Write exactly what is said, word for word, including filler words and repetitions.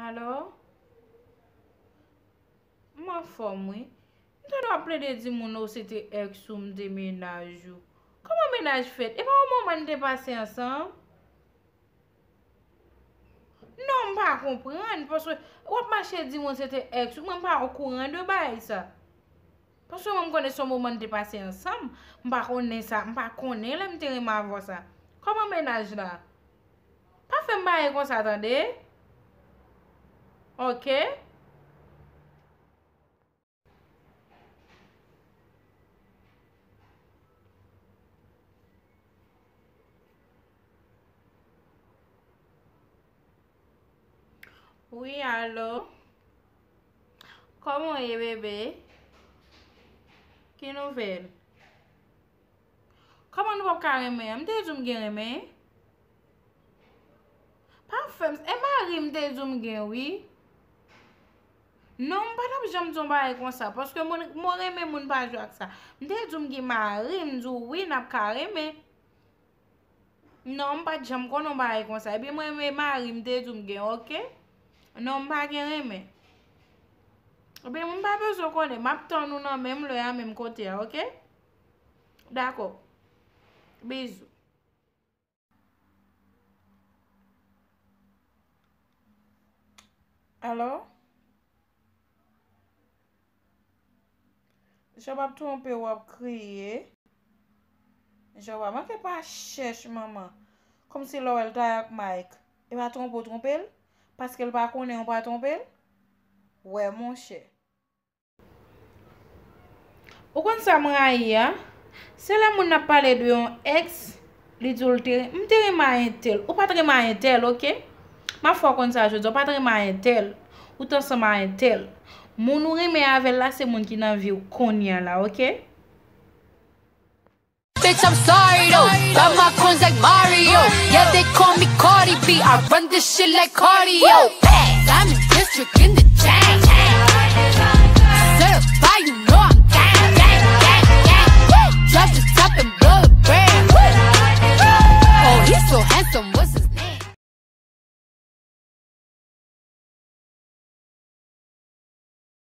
Alo? M anfòm, wi. M tande w ap plede di moun ou se te ex ou, m te menaj ou. Kòman menaj fèt? E pa yon moman n te pase ansanm? Non, m pa konprann, paske w ap mache di moun se te ex ou, mwen m pa okouran de bagay sa. Paske mwen m konnen se yon moman n te pase ansanm, m pa konnen sa, m pa konnen lè m te renmen avè w sa. Kòman menaj la? Pa fè m bagay konsa tande. Oke? Wi, alo. Kòman w ye, bebe? Ki nouvèl? Kòman nou p ap ka renmen? M te di w m gen renmen. Pa fè m, e mari m te di w m gen, wi. Non, m pa t ap janm di yon bagay konsa, paske moun, mwen renmen moun pa jwe ak sa. M te di w m gen mari, m di w wi, n ap ka renmen. Non, m pa t janm konn yon bagay konsa. Ebyen, mwen renmen mari m te di w m gen, oke? Non, m pa gen renmen. Ebyen, m pa bezwen konnen. M ap tann ou nan menm lè a, menm kote a, oke? Dakò. Bizou. Alo? Jan w ap twonpe, w ap kriye. Jan w pa manke pa chèch manman. Kòmsi lè w wè l ta ak Mike. E pa twonpe w twonpe l? Paske l pa konnen w pa twonpe l? Wè, monchè. Ou konn sa m rayi a? Se lè moun ap pale de yon ex, li di w l te, m te renmen a entèl. Ou pa t renmen a entèl, oke? M ap fè w konn sa jodi a, ou pa t renmen a entèl. Ou t ansanm a entèl. Moun ou renmen avè l la, se moun ki nan vi w kounye a la, oke? Bitch, I'm sorry though. Got my coins like Mario. Yeah, they call me Cardi B. I run this shit like cardio. Diamond district in the chain.